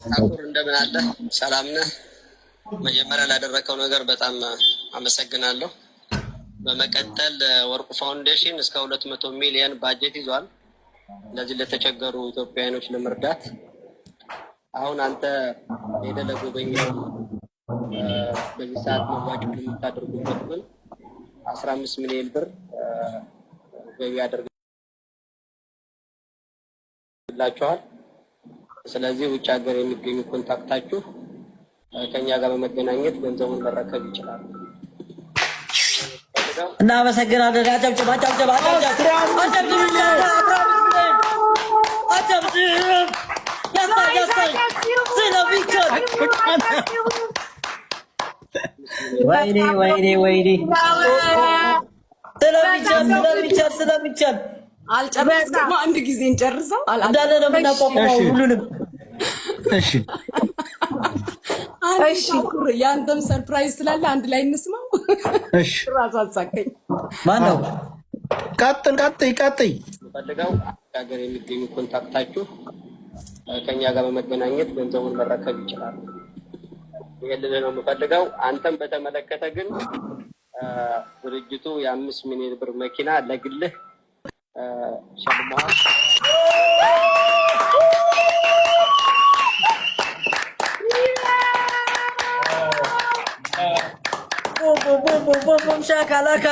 ታኩር፣ እንደምን አለ? ሰላም ነህ? መጀመሪያ ላደረከው ነገር በጣም አመሰግናለሁ። በመቀጠል ወርቁ ፋውንዴሽን እስከ 200 ሚሊዮን ባጀት ይዟል ለዚህ ለተቸገሩ ኢትዮጵያውያኖች ለመርዳት። አሁን አንተ ሄደህ ለጎበኘው በዚህ ሰዓት መዋጮ የምታደርጉበት ግን 15 ሚሊዮን ብር ገቢ ያደርግላችኋል። ስለዚህ ውጭ ሀገር የሚገኙ contact ኣችሁ ከኛ ጋር በመገናኘት ገንዘቡን መረከብ ይችላሉ። እናመሰግናለን። አጨብጭብ፣ አጨብጭብ፣ አጨብጭብ፣ አጨብጭብ፣ አጨብጭብ። ያስታል፣ ያስታል። ስለሚቻል። ወይኔ፣ ወይኔ፣ ወይኔ! ስለሚቻል፣ ስለሚቻል፣ ስለሚቻል። አልጨረስኩም። አንድ ጊዜ እንጨርሰው። እንዳለ ነው የምናቋቁመው ሁሉንም። እሺ። እሺ፣ የአንተም surprise ስላለ አንድ ላይ እንስማው። እሺ። ራሱ አሳቀኝ። ማን ነው? ቀጥል፣ ቀጥይ፣ ቀጥይ። ፈልገው ሀገር የሚገኙ contact ኣችሁ ከኛ ጋር በመገናኘት ገንዘቡን መረከብ ይችላሉ። ይሄን ልልህ ነው የምፈልገው። አንተም በተመለከተ ግን ድርጅቱ የ5 ሚሊዮን ብር መኪና ለግልህ ሸልመዋል። ቡም ቡም ቡም ቡም ቡም ሻካላካ።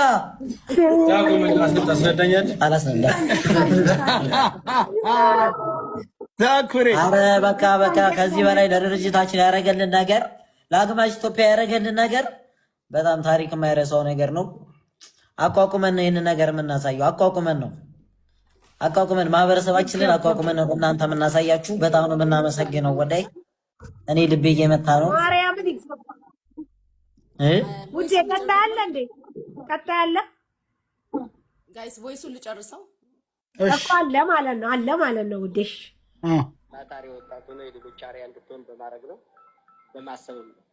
ታስረዳኛለህ? አላስረዳም። ታኩሬ። አረ በቃ በቃ፣ ከዚህ በላይ ለድርጅታችን ያደረገልን ነገር፣ ለአግማሽ ኢትዮጵያ ያደረገልን ነገር በጣም ታሪክ የማይረሳው ነገር ነው። አቋቁመን ነው ይህንን ነገር የምናሳየው። አቋቁመን ነው፣ አቋቁመን ማህበረሰባችንን አቋቁመን ነው እናንተ የምናሳያችሁ። በጣም ነው የምናመሰግነው። ወዳይ እኔ ልቤ እየመታ ነው። ማርያምን ይገባል። እ? ውዴ፣ ቀጣይ አለ እንዴ? ቀጣይ አለ? Guys፣ voice ኡን ልጨርሰው። እኮ አለ ማለት ነው። አለ ማለት ነው ውዴሽ። ታታሪ ወጣት ሆነ የሌሎች አርአያ እንድትሆን በማድረግ ነው፣ በማሰብም ነው።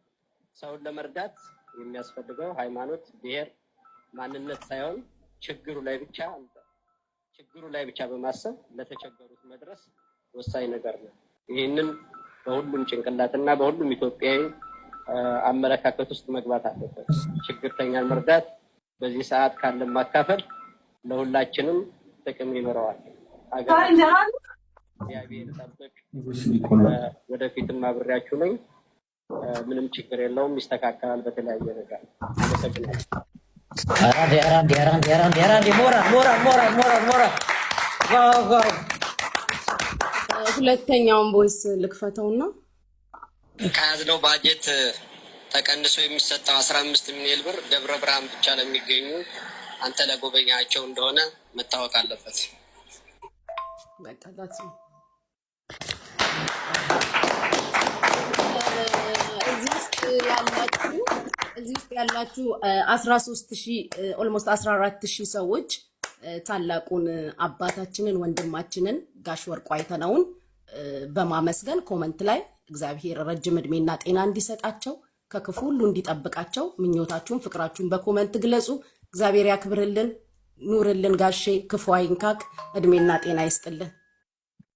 ሰውን ለመርዳት የሚያስፈልገው ሃይማኖት፣ ብሔር፣ ማንነት ሳይሆን ችግሩ ላይ ብቻ በማሰብ ለተቸገሩት መድረስ ወሳኝ ነገር ነው። ይህንን በሁሉም ጭንቅላትና በሁሉም ኢትዮጵያዊ አመለካከት ውስጥ መግባት አለበት። ችግርተኛን መርዳት፣ በዚህ ሰዓት ካለን ማካፈል ለሁላችንም ጥቅም ይኖረዋል። ሀገራችን እግዚአብሔር ጠብቅ። ወደፊትም አብሬያችሁ ነኝ። ምንም ችግር የለውም፣ ይስተካከላል በተለያየ ነገር። አመሰግናለሁ። አራንዴ፣ አራንዴ፣ አራንዴ፣ አራንዴ፣ አራንዴ! ሞራል፣ ሞራል፣ ሞራል፣ ሞራል፣ ሞራል! Wow, wow! ሁለተኛውን voice ልክፈተውና ከያዝነው ባጀት ተቀንሶ የሚሰጠው 15 ሚሊዮን ብር ደብረ ብርሃን ብቻ ለሚገኙ አንተ ለጎበኛቸው እንደሆነ መታወቅ አለበት። በቃ that's it። እዚህ ውስጥ ያላችሁ 13,000፣ almost 14,000 ሰዎች ታላቁን አባታችንን ወንድማችንን ጋሽ ወርቁ አይተነውን በማመስገን comment ላይ እግዚአብሔር ረጅም እድሜና ጤና እንዲሰጣቸው፣ ከክፉ ሁሉ እንዲጠብቃቸው ምኞታችሁን፣ ፍቅራችሁን በ comment ግለጹ። እግዚአብሔር ያክብርልን፣ ኑርልን ጋሼ፣ ክፉ አይንካክ፣ እድሜና ጤና ይስጥልን።